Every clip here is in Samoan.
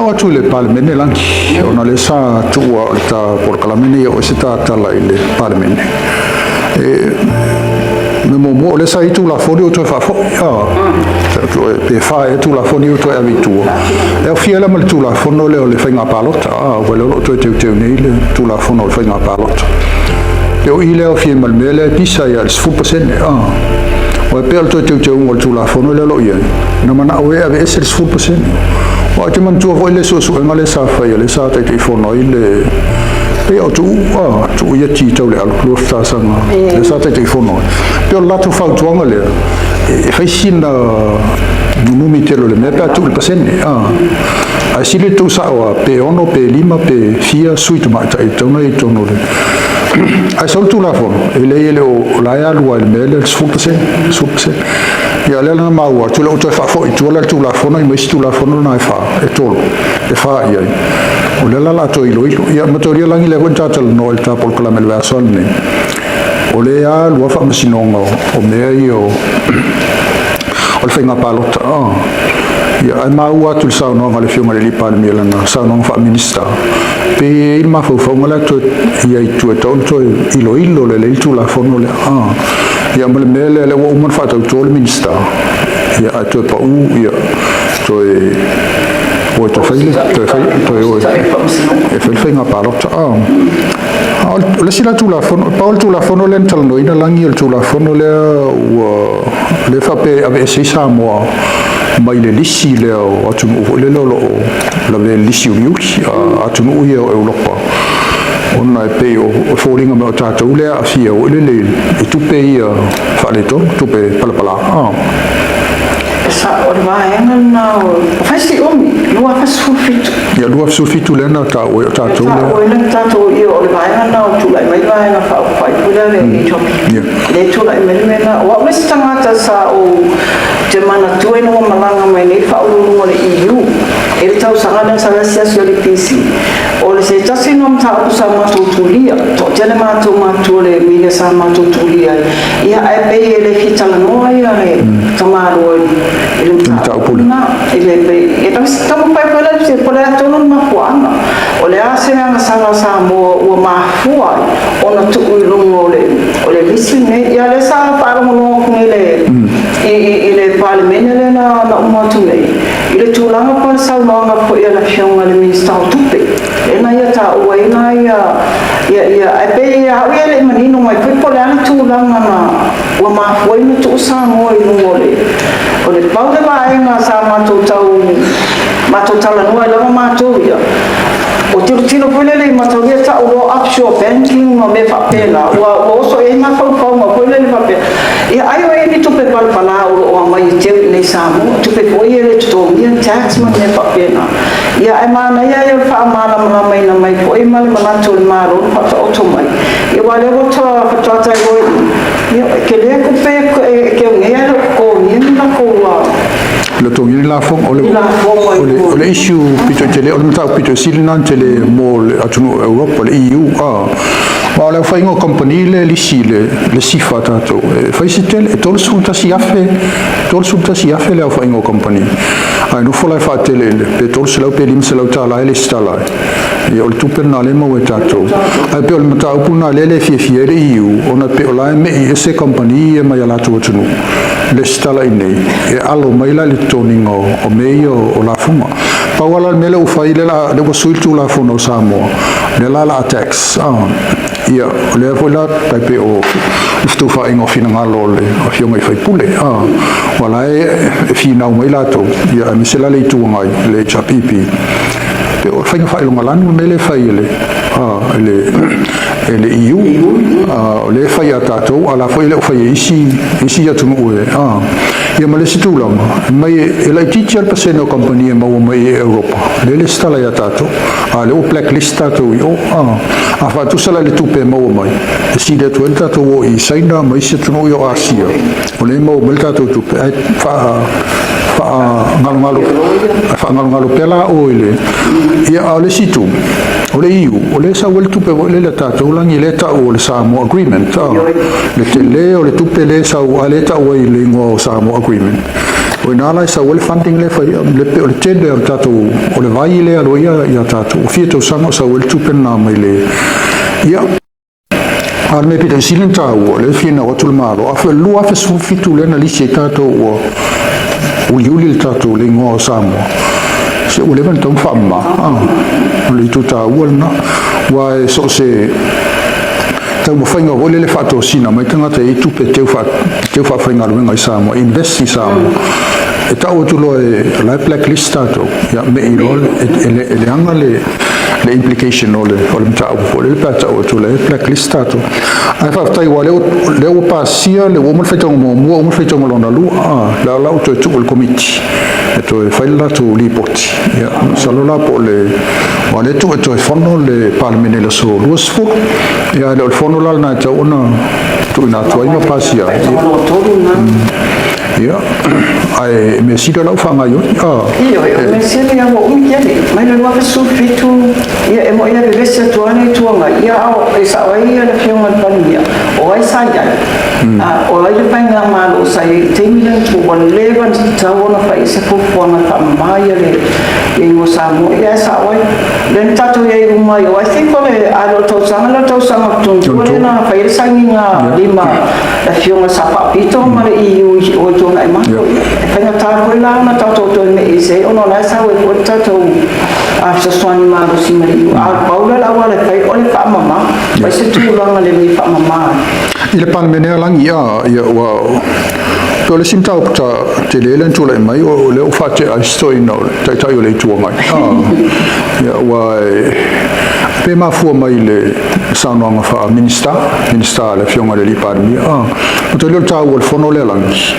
Oo atu i le Palemene lagi, ona lea sa tuua o le ta polokalame lenei e oo ai se ta tala i le Palemene. E mea muamua, o lea sa i ai Tulafono ua toe faafoi, pe fa ea Tulafono ia ua toe ave i tua. E aofia ai la ma le Tulafono lea o le Faiga Palota, aua o lea o lo o toe teuteu nei le Tulafono o le Faiga Palota. E o i lea e aofia ai ma le mea lea e pisa ia i le 10%. Aua e pei o le toe teuteuga o le Tulafono lea o lo o i ai, na manao ai e aveese le 10%. Aua ou te manatua foi le suesuega lea sa fai, lea sa Taitaifono ai le pei o Tuuu, Tuuu Ieti Taulealu, Luafatasaga, lea sa Taitaifono ai. Pei o le latou fautuaga lea, e fai sina nunumi tele o le mea pe a tuu i le pasene. Ae sili le tuusao lava, pe 6 pe 5 pe fia sui tamaitai e tatau ona i ai i totonu o le. Ae sau le Tulafono, e leai e le o la e alu lava i le mea lea o le 10%, 10%. Ia o lea la na maua atu, o lea ua toe faafoi i tua la le Tulafono ma isi Tulafono na e fa, e tolu, e fa i ai. O lea la o le a toe iloilo. Ia mataulia lagi lea foi na ta talanoa i le ta polokalame i le vaiaso ananei, o lea e alu lava faamasinoga o mea ia o le faiga palota. Ia, ae maua atu i le saunoaga a le Afioga i le Palemia i lana saunoaga faa-Minisita, pe i ai le mafaufauga lea toe i ai i tua e tatau ona toe iloilo lelei le Tulafono lea. Ia ma le mea lea, lea ua uma ona faatauto le Minisita, ia ae toe pau, ia, toe o e toe fai le toe fai toe o e fai le faiga palota. O le isi la Tulafono, pau le Tulafono lea na talanoaina lagi o le Tulafono lea ua lea faapea e aveese ai Samoa mai le lisi lea o atunuu foi lele o lo o lavea i le lisi uliuli, atunuu ia o Europa, ona e pei o foliga mai o tatou lea e aafia foi lele i tupe ia faaletonu, tupe palapala. E sao, o le vaega lena o fai si umi, 2017. Ia, 2017 lea na taua ai o tatou lea. Taua ai na tatou ia o le vaega lena o tulai mai vaega faaupufai foi lea le HRPP. Le tulai mai le mea lena. O au le isi tagata sa ou te manatua ina ua malaga mai nei le faauluuluga o le EU i le tausaga lea sa asiasi o le PC. O le se tasi lena o mataupu sa matou tulia, toatele matou matua le media sa matou tulia ai. Ia, ae pei e le fia talanoa ia le tamaloa i le mataupu lena. I le pei, e taumafai foi la po o le a tonu le mafuaaga. O le a se agasala a Samoa ua mafua ai ona tuu i luga o le lisi lenei. Ia, lea sa faalogologo atu nei i le Palemene lea na uma atu nei, i le tulaga po o le saunoaga foi a le Afioga i le Minisita o Tupe, lea na ia taua ai la ia, ae pei au ia e le i manino mai foi po o le a le tulaga na ua mafua ai ona tuu Samoa i luga o le pau le vaega sa matou tau matou talanoa ai lava matou ia. O tilotilo foi lele i mataulia tau o offshore banking ma mea faapena, ua oso i ai mafaufauga foi lele faapea, ia ai o ai ni tupe palapala o lo o aumai e teu i nei Samoa, tupe foi e le totogia tax ma mea faapena. Ia, ae manaia ia o le faamalamalamaina mai foi ma le manatu o le Malo na faataoto mai. Ia, aua o lea ua faatoa tai ia ke lea kupe e ke ongea le totogia ni lakou Le totogi ni lafoga o le Ni lafoga o le o le issue pito i tele o le mataupu pito sili lena tele mo le atunuu o Europa, le EU. Ma o le aofaiga o kamupani le lisi le SIFA a tatou e fai se tele, e 31,000, 31,000 le aofaiga o kamupani, ae nofo la e faatele i le pe 300 pe 500 tala e le tala ai. Ia, o le tupe lena lea e maua e tatou, ae pei o le mataupu lena lea le fiafia ai le EU, ona pei o la e mei ese kamupani ia mai a latou atunuu le tala i nei e alo mai la le totogiga o mea ia o lafoga. Pau lava la le mea lea ua fai lea lea ua sui le Tulafono o Samoa lea la la tax. Ia, o lea foi la tai pei o le fetufaaiga o finagalo o le afioga i faipule, ua la e finau mai latou, ia aemaise la le Itu Agai, le HRPP, pe o le faiga faailogalanu le mea lea e fai e le e le EU. O lea e fai a tatou a la foi e le o fai e isi atunuu e ia ma le isi tulaga mai e laitiiti lava le pasene o kamupani e maua mai e Europa lea le tala ia tatou, a lea ua blacklist tatou i o. A faatusa la i le tupe e maua mai e sili atu ai le tatou o i Saina ma isi atunuu i o Asia, o lea e maua mai le tatou tupe, ae faagalogalo faagalogalo pea la o i le ia. A o le isi itu o le EU, o lea e sau ai le tupe foi lele a tatou lagi lea e tau o le Samoa Agreement, le tele o le tupe lea e sau, a lea e tau ai le igoa o Samoa Agreement. O O ina la e sau ai le funding lea e fai le pe o le tele o le tatou o le vai lea alo ia ia tatou ua fia tausaga o sau ai le tupe lena mai le ia. A o le mea pito sili ona taua, o lea e finau atu le Malo, a foi o le 2017 lea na lisi ai tatou ua uliuli le tatou le igoa o Samoa, se ua leva ona tatau ona faamama. O le itu taua lena, aua e so o se taumafaiga foi lele e faatosina mai tagata e i ai tupe e teu faafaigaluega i Samoa, invest i Samoa, e tau atu loa o la e blacklist tatou, ia me i loa e leaga le implication o le mataupu foi lele pe a tau atu o la e blacklist tatou. Ae faafetai aua lea ua pasia, lea ua uma le faitauga muamua, uma le faitauga lona lua, lea la ua toe tuu i le Komiti e toe fai le latou lipoti. Ia, masalo la po o le aua lea e tuu e toe fono le Palemene i le aso 20, ia ae le o le fono la lena e tatau ona tuuina atu ai ma pasia ai. Ia, ae mea sili o la ua faagaoioi. Ioe, o le mea sili lava ua umi tele, mai le 2017, ia e moni e vevesi atu lava le Itu Agai, ia a o e sao ai le Afioga i le Palemia, o ai sa i ai? O ai le faigamalo sa i ai i le taimi lea na tupu? Ua leva ona tatau ona fai i ai se fuafuaga e faamama ia le igoa Samoa, ia ae sao ai. Lea na tatou i ai uma i o, I think o le, a le o le tausaga lea o le tausaga tonua lea na fai ai le sainiga lima le Afioga Sa Faapito ma le EU i o i Tuanaimato. E faigata foi la ona tatou toe me'i ese ai ona o la e sau ai foi le tatou fesoasoani malosi mai le EU. A pau lea o le auala e fai o le faamama, fai se tulaga lelei e faamama ai. I le Palemene a lagi ia ua pei o le isi mataupu ta tele lea na tulai mai o lea ua faatea ai si toeaina o le Taitai o le Itu Agai. Ia ua pe mafua mai i le saunoaga faa-Minisita, Minisita a le Afioga i le Alii Palemia. Matou lea o le taua o le fono lea lagi.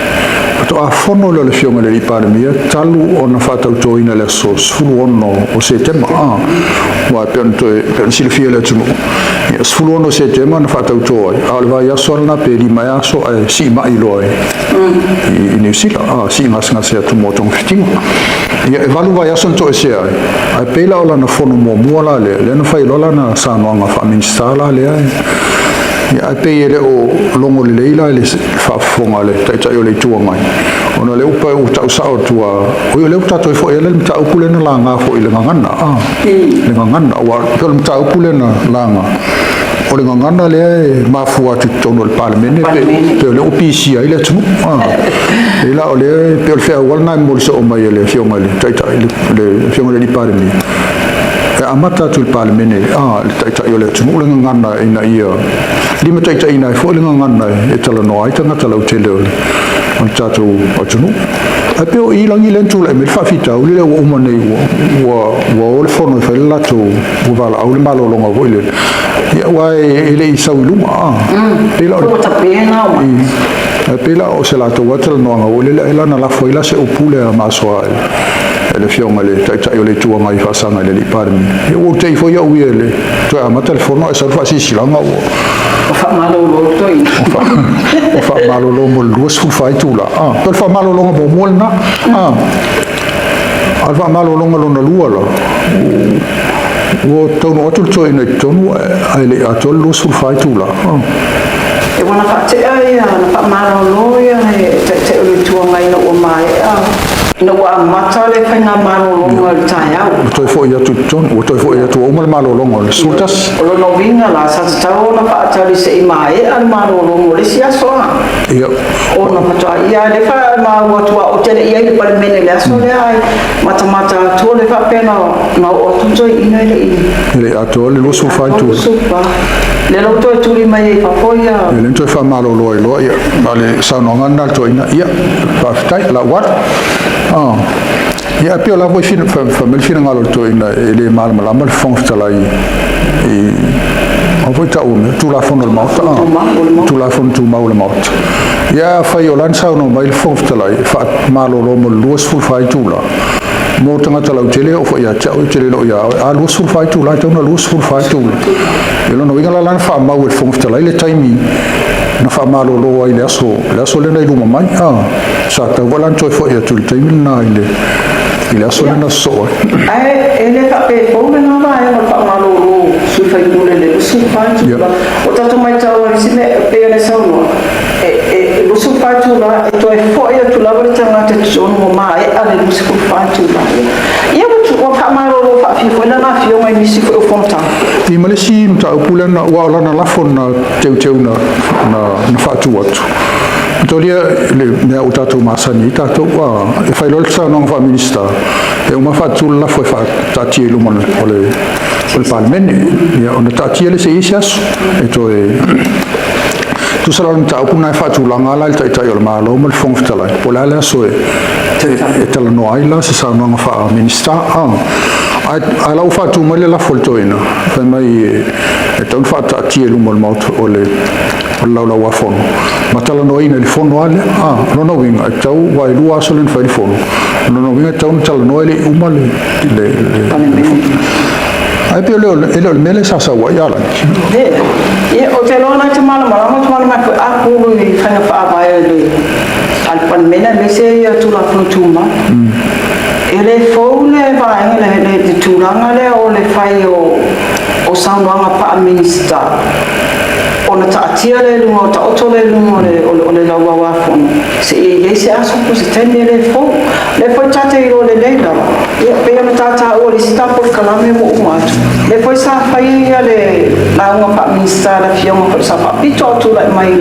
Faatoa fono lea o le Afioga i le Alii Palemia talu ona faatautoina i le aso 16 o Setema. Aua e pei ona toe pei ona silafia e le atunuu, ia 16 o Setema na faatauto ai, a o le vaiaso lava lena pe 5 ea aso ae siimai loa i Niu Sila, sii gasegase atu mo togafitiga. Ia e 8 vaiaso na toesea ai, ae pei la o lana fono muamua la lea, lea na fai loa lana saunoaga faa-Minisita la lea, ia ae pei e le o logo lelei la i le faafofoga a le Taitai o le Itu Agai, ona o lea ua tau sao atu lava, oi o lea ua tatou foi i ai le mataupu lea na laga foi i le gagana, le gagana, aua pei o le mataupu lea na laga, o le gagana lea e mafua atu i totonu o le Palemene, pe o lea ua pisia ai le atunuu. E la o lea pei o le feau lena e momoli soo mai e le Afioga i le Taitai, le Afioga i le Alii Palemia, e amata atu i le Palemene, le Taitai o le atunuu le gagana ina ia limataitaiina ai foi le gagana e talanoa ai tagata lautele o le tatou atunuu. Ae pei o i lagi lea na tulai mai le faafitauli lea ua uma nei ua o le fono e fai le latou ua valaau le malologa foi lele. Ia aua e le i sau i luma. Pei la o Ua tapena o mai. Ae pei la o se latou lava talanoaga foi lele ai la na lafo ai la se upu lea masoa e le Afioga i le Taitai o le Itu Agai faasaga i le Alii Palemia. Ia ua ou tei foi au ia i le toe amata le fono ae sau le faasilasilaga ua Ua faamalolo toeaina. Ua faamalolo mo le 24 itula. Pei o le faamalologa muamua lena. A o le faamalologa lona lua la, ua taunuu atu le toeaina i totonu ae le i atoa le 24 itula. E ua na faatea ia, na faamalolo ia le Taitai o le Itu Agai ina ua maea, ina ua amata le faigamalologa i le taeao. Ua toe foi atu i totonu, ua toe foi atu ua uma le malologa o le 11. O lona uiga la, sa tatau ona faatali se i maea le malologa o le isi aso a. Ona faatoa ia lea faamaua atu a ou te le i ai i le Palemene i le aso lea ae matamata atu o le faapea na oo atu toeaiina e le i E le i atoa le 24 itula. Lea la ua toe tuli mai ai i fafo ia. Ia lea na toe faamalolo ai loa ia, na o le saunoaga lena a le toeaina, ia, faafetai, la ua alu. Ia, ae pei o la foi fai mai le finagalo o le toeaina e le malamalama le Fofoga Fetalai i a foi tau o mea, Tulafono o le Maota, Tulafono Tumau o le Maota. Ia, afai o la na saunoa mai le Fofoga Fetalai e faamalolo mo le 24 itula, mo tagata lautele e oo foi ia te au, e tele loa ia oe, a 24 itula, e tatau ona 24 itula. I lona uiga la la na faamau e le Fofoga Fetalai le taimi na faamalolo ai i le aso lea na i luma mai. Sa tatau foi la ona toe foi atu i le taimi lena i le aso lea na sosoo ai. Ae e le faapea e fou lena vaega o le faamalolo sui faipule i le 24 itula. O tatou matau ai i se mea e pei ona e saunoa, e 24 24 itula, e toe fo'i atu lava le tagata i totonu ua maea le 24 itula. Ia ua faamalolo faafia foi lana afioga i nisi foi o fonotaga. I ma le isi mataupu lea na ua o lana lafo na teuteu na faatu atu. Tolia le mea ua tatou masani ai tatou, e fai loa le saunoaga faa-Minisita, e uma faatu le lafo e faataatia i luma o le Palemene. Ia, ona taatia le se i isi aso. E toe tusa la o le mataupu na e faatulaga la i le Taitai o le Malo ma le Fofoga Fetalai, po o le a le aso e talanoa ai la se saunoaga faa-Minisita. Ae la ua faatu mai le lafo a le toeaina, fai mai e tatau ona faataatia i luma o le Maota o le Laulau-a-Fono, ma talanoaina i le fono lava lea. O lona uiga, e tatau, aua e 2 aso lea na fai ai le fono, o lona uiga e tatau ona talanoa e le i uma le Ae pei e le o le mea lea sa sau ai Alani. Ia, ou te iloa na te malamalama, ou te malamalama foi a pulu i faiga faavae a le Palemene aemaise ia Tulafono Tumau. E le fou le vaega le tulaga lea o le fai o saunoaga faa-Minisita ona taatia le luga o taoto le luga o le Laulau-a-Fono seia i ai se aso po o se taimi e le fou. Lea foi ta te iloa lelei lava, ia pei ona ta taua i le isi ta polokalame ua uma atu, lea foi sa fai ia le lauga faa-Minisita a le afioga foi sa faapito a tulai mai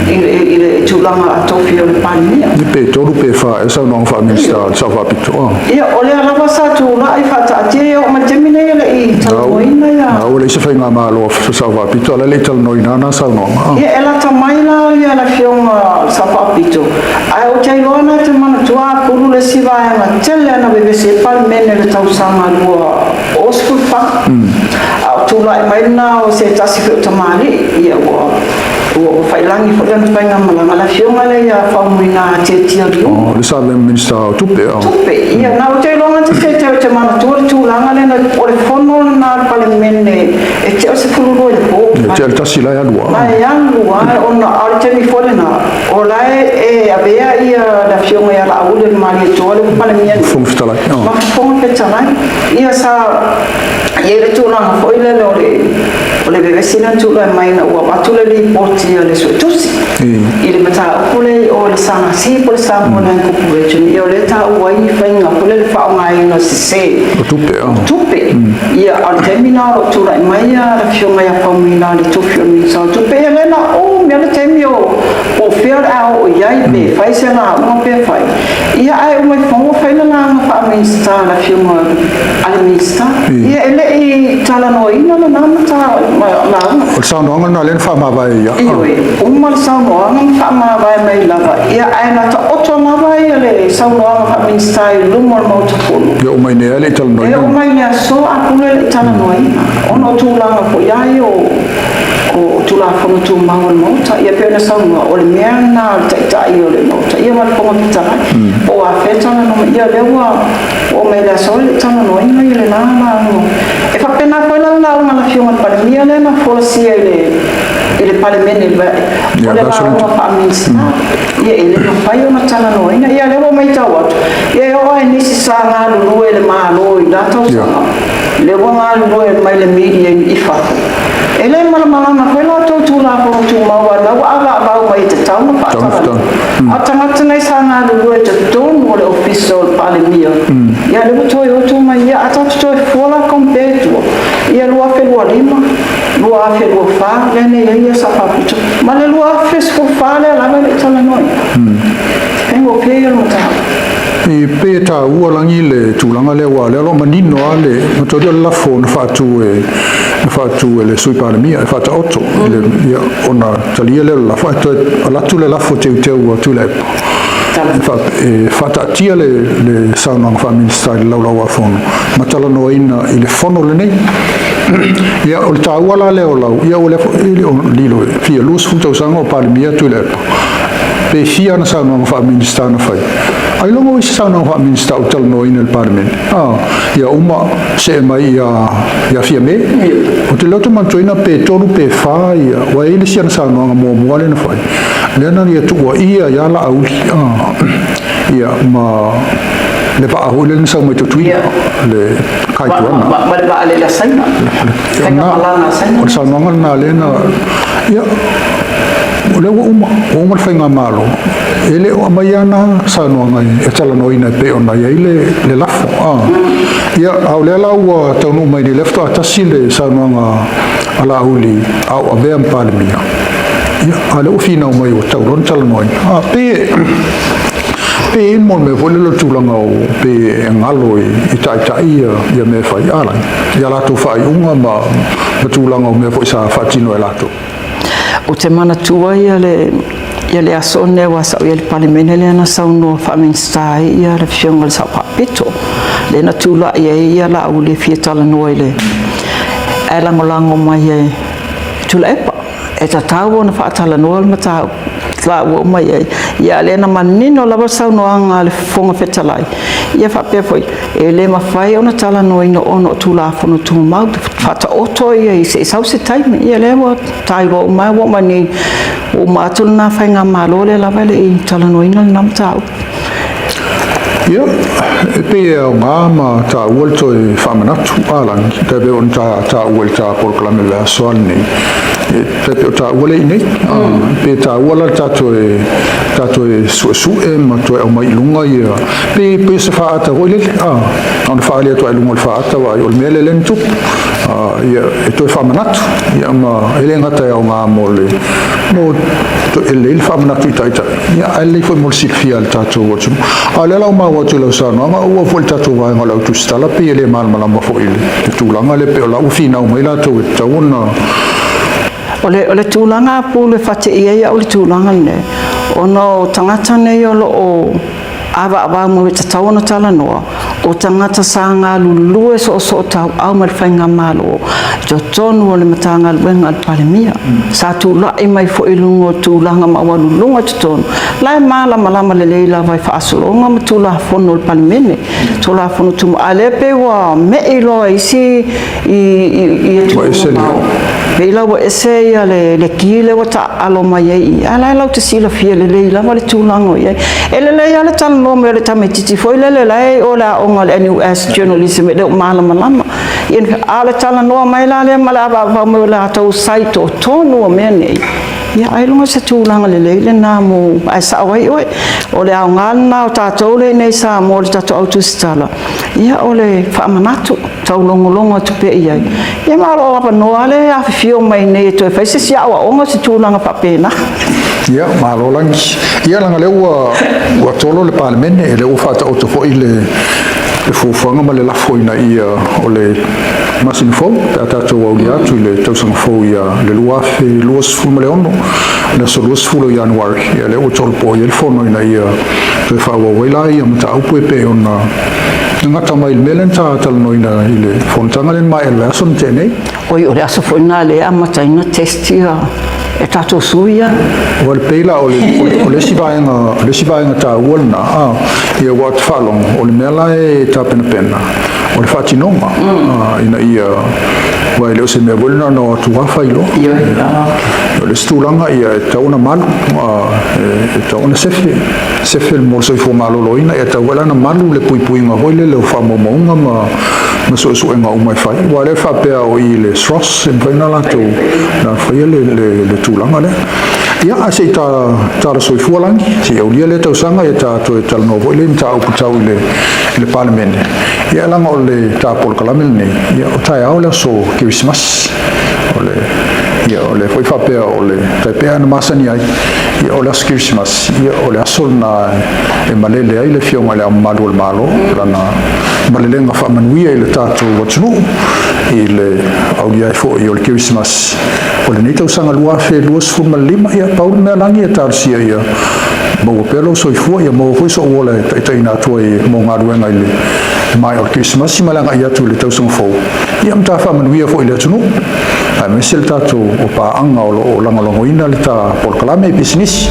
i le tulaga atofi o le Palemia. Pe 3 pe 4 e saunoaga faa-Minisita a le Sao Faapito. Ia, o lea lava sa tulai faataatia ia oo mai le taimi nei e le i talanoaina ia. Na ua leai se faigamalo a Sao Faapito, a o la e le i talanoaina na saunoaga. Ia, e lata mai la ia le afioga Sao Faapito, ae ou te iloa na te manatua a pulu le isi vaega tele ana vevesi ai Palemene i le tausaga 2014. A o tulai mai lena o se tasi foi o tamalii, ia ua failangi foi lana faigamalaga, le afioga lea ia Faumuina Tiatia Liuga. O le sa Minisita o Tupe. Tupe. Ia, na ou te iloa te te te manatua le tulaga lea, o le fono lena a le Palemene e te o se 12 i le po. E te o le 1 la e alu. La e alu ona o le taimi foi lena, o la e avea ia le afioga ia Laauli o le Malietoa le Palemia. Fofoga Fetalai. Ma Fofoga Fetalai. Ia sa i ai le tulaga foi lele o le vevesi na tulai mai na ua avatu le lipoti a le suetusi i le mataupu lea o le SLC po o le Samoa Land Corporation. Ia o lea taua ai ni faiga foi lele faaaogaina sese o tupe. Tupe. Ia, o le taimi na o lo o tulai mai le afioga ia Faumuina le tofi o le Minisita o Tupe. Ia lea na mea le taimi o fea o le a oo i ai pe fai se lauga pe fai. Ia, ae uma ifo ua fai le lauga faa-Minisita a le afioga a le Minisita. Ia, e le i talanoaina lena lauga. O le saunoaga lena lea na faamavae ia. Ioe, uma le saunoaga ma faamavae mai lava. Ia, ae na taoto lava ia le saunoaga faa-Minisita i luma o le Maota Fono. Ia uma i nea le i talanoaina. E oo mai le aso a pule le i talanoaina. Ona o tulaga foi ai o Tulafono Tumau o le Maota. Ia pei ona saunoa, o le mea lena o le Taitai o le Maota, ia ma le Fofoga Fetalai. Po o afea talanoa, ia lea ua oo mai le aso le i talanoaina ia le la lauga. E faapena foi la le lauga a le afioga i le Palemia lea na folasia i le Palemene, o le lauga faa-Minisita. Ia e le mafai ona talanoaina. Ia lea ua matau atu, ia e oo lava i nisi sa galulue i le Malo i la tausaga, lea ua galulue mai le media i fafo. E le malamalama foi latou Tulafono Tumau a la ua avaavau mai e tatau ona faatalanoa. A o tagata nei sa galulue i totonu o le ofisa o le Palemia, ia lea ua toe oto mai ia, a tatou toe fua la compare tua, ia 2025, 2024 lea nei ai ia Sao Faapito, ma le 2014 lea lava e le i talanoaina. Faigofie ia le mataupu. E pe e taua lagi le tulaga lea ua lea o lo o manino lava le mataulia o le lafo na faatu e na faatu e le Sui Palemia e faataoto i le ia ona talia lea o le lafo ae toe alu atu le lafo teuteu a Tuilaepa e faataatia le saunoaga faa-Minisita i le Laulau-a-Fono ma talanoaina i le fono lenei. Ia o le taua la lea o lau ia ua lea foi e le o lilo e fia 20 tausaga o Palemia Tuilaepa pe fia ana saunoaga faa-Minisita na fai. Ailoga o isi saunoaga faa-Minisita o talanoaina i le Palemene. Ia uma see mai ia Fiame. O te leo te manatuaina pe 3 pe 4 ia, ua e i le isi ana saunoaga muamua lea na fai. Lea na ia tuuaia ia Laauli. Ia ma le vaa foi lea na sau mai Tutuila, le Kaituana. Ma le vaa lele a Saina. Faigamalaga a Saina. O le saunoaga lena lea na, ia, O lea ua uma, ua uma le faigamalo, e le o aumaia ana saunoaga e talanoaina e pei ona i ai le lafo. Ia, a o lea la ua taunuu mai nei, lea faatoa tasi le saunoaga a Laauli a o avea ma Palemia. Ia, a o lea ua finau mai ua tatau loa ona talanoaina. Pei mo le mea foi lele o le tulaga o pe e galo i taitai ia mea e fai, a ia latou faaiuga ma tulaga o mea foi sa faatino e latou. Ou te manatua ia le aso lenei aua sa ou i ai i le Palemene lea na saunoa faa-Minisita ai le Afioga i le Sao Faapito, lea na tulai ai ia Laauli e fia talanoa i le ae lagolago mai e Tuilaepa e tatau ona faatalanoa le mataupu la ua uma i ai. Ia, a lea na manino lava le saunoaga a le Fofoga Fetalai, ia faapea foi, e le mafai ona talanoaina ona o Tulafono Tumau, faataoto ia se i sau se taimi. Ia lea ua tailoa uma ua uma nei, ua uma atu lena faigamalo lea lava e le i talanoaina lena mataupu. Ia, e pei e aoga ma taua le toe faamanatu a lagi, tai pei ona taua i le ta polokalame i le aso lenei, tai pei o taua le i nei. Pe taua la le tatou e suesue ma toe aumai i luga ia, pe se faaata foi lele, ona faaali atu ai i luga o le faaata vaai o le mea lea na tupu. Ia, e toe faamanatu, ia ma e le gata e aoga mo le mo e lelei le faamanatu i taitai, ia ae lelei foi mo le silafia a le tatou atunuu. A o lea la ua maua atu i lau saunoaga, ua foi le tatou vaega o le au tusitala pei e le malamalama foi i le tulaga lea, pei o la ua finau mai latou e tatau ona. O le tulaga pule fate i ai au le tulaga lenei, ona o tagata nei o lo o avaavau mau e tatau ona talanoa, o tagata sa galulue soosoo tauau ma le faigamalo i totonu o le Matagaluega a le Palemia, sa tulai mai foi i luga o tulaga maualuluga i totonu, la e malamalama lelei lava i faasologa ma Tulafono o le Palemene, Tulafono Tumau. A lea pei ua me'i loa isi i atunuu mamao, pei la ua ese ia le ki lea ua taaalo mai ai i, a la e lau te silafia lelei lava le tulaga o i ai. E lelei lava le talanoa mai o le tamaitiiti foi lele la e o le aoga o le NUS Journalism e le o malamalama. A o le talanoa mai la lea ma le avaavau mai o latou sa i totonu o mea nei, ia ailoga se tulaga lelei lena mo ae sao ai oe. O le aoga lena o tatou lea i Samoa, le tatou au tusitala, ia o le faamanatu taulogologo atu pea i ai. Ia ma o lo o avanoa le afifio mai nei e toe fai se isi aoaoga, se tulaga faapena. Ia, malo lagi. Ia, leaga lea ua tolo le Palemene, e lea ua faataoto foi le fuafuaga ma le lafo ina ia o le masina fou, pe a tatou aulia atu i le tausaga fou ia le 2026, le aso 20 o Ianuari, ia lea ua tolopo ai le fono ina ia toe faaauau ai la ia mataupu e pei ona gata mai i le mea lea na talanoaina i le fonotaga lea na maea i le vaiaso na tea nei. Oi, o le aso foi lena lea e amataina test ia e tatou sui ia. O le pei la o le isi vaega taua lena, ia ua te faalogo, o le mea la e tapenapena, o le faatinoga, ina ia, aua e le o se mea foi lena na o atu lava fai loa. O le isi tulaga ia e tatau ona malu, e tatau ona sefe mo le soifua maloloina, e tatau foi la ona malu le puipuiga foi lele o faamaumauga ma suesuega uma e fai. Aua o lea e faapea o i le SROS e mafai ona latou faia le tulaga lea. Ia, ae se i tala soifua lagi, se i aulia lea tausaga, ia ta toe talanoa foi le mataupu tau i le Palemene. Ia, leaga o le ta polokalame lenei, ia, o taeao le aso Kerisimasi. Ia, o le foi faapea o le taipea na masani ai, ia, o le aso Kerisimasi, ia, o le aso lena e malele ai le Afioga i le Ao Mamalu o le Malo, lana malelega faamanuia i le tatou atunuu, i le aulia ai foi o le Kerisimasi o lenei tausaga 2025. Ia, pau le mea lagi e talosia ia maua pea lou soifua, ia maua foi sou ola e taitaiina atu ai mo galuega i le maea o le Kerisimasi ma le agai atu i le tausaga fou. Ia ma ta faamanuia foi i le atunuu, aemaise le tatou o paaga o lo o lagolagoina le ta polokalame i pisinisi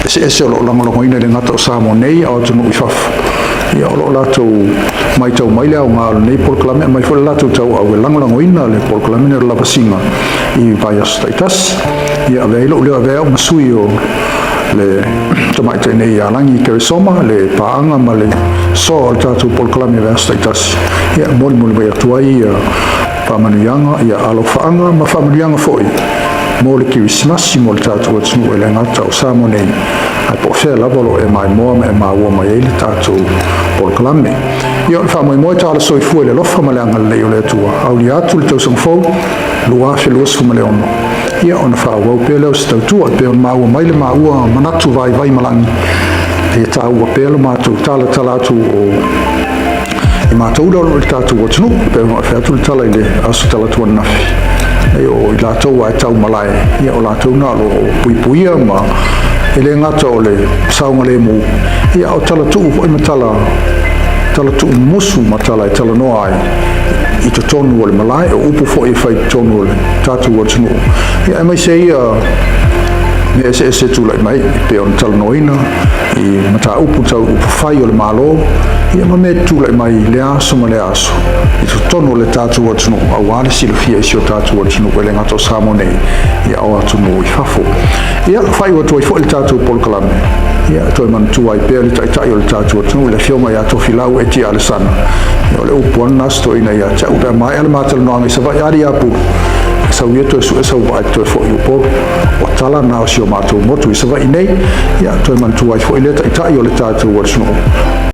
eseese o lo o lagolagoina i le gata o Samoa nei a o atunuu i fafo. Ia, o lo o latou matau mai le aoga o lenei polokalame, aumai foi le latou tauau e lagolagoina le polokalame nei o le lavasiga i vaiaso taitasi. Ia, avea ai lou leo, avea ai au ma sui o le tamaitai nei ia Lagi Keresoma, le paaga ma le soa o le tatou polokalame i vaiaso taitasi. Ia, molimoli mai atu ai ia faamanuiaga, ia alofaaga ma faamanuiaga foi mo le Kerisimasi mo le tatou atunuu e le gata o Samoa nei, ae po o fea lava o lo o e maimoa ma e maua mai ai le tatou polokalame. Ia, o le faamoemoe tala soifua i le alofa ma le agalelei o le Atua, aulia atu le tausaga fou 2026, ia ona faaauau pea lea o se tautua e pei ona maua mai le maua manatu vaivai malagi e taua pea lo matou talatala atu o i matou lea o lo o i le tatou atunuu, e pei ona fai atu le tala i le aso talaatu ananafi, e o i latou e tau malae, ia o latou na o lo o puipuia ma e le gata o le saogalemu, ia o tala tuu foi ma tala tala tuumusu ma tala e talanoa ai i totonu o le malae, o upu foi e fai i totonu o le tatou atunuu, ia aemaise ia mea eseese tulai mai e pei ona talanoaina i mataupu tau upufai o le Malo, ia ma mea tulai mai i lea aso ma lea aso i totonu o le tatou atunuu, aua le silafia e si o tatou atunuu e le gata o Samoa nei, ia o atunuu i fafo. Ia faaiu atu ai foi le tatou polokalame, ia toe manatua ai pea le taitai o le tatou atunuu, le afioga ia Tofilau Eti Alesana. Ia o le upu lava lena a si toeaina ia te au, pe a maea le ma talanoaga i Savaii, a alii Apulu, sau ia toe sue sau vaa e toe foi i Upolu. O tala na o si o matou motu i Savaii nei, ia toe manatua ai foi lea taitai o le tatou atunuu.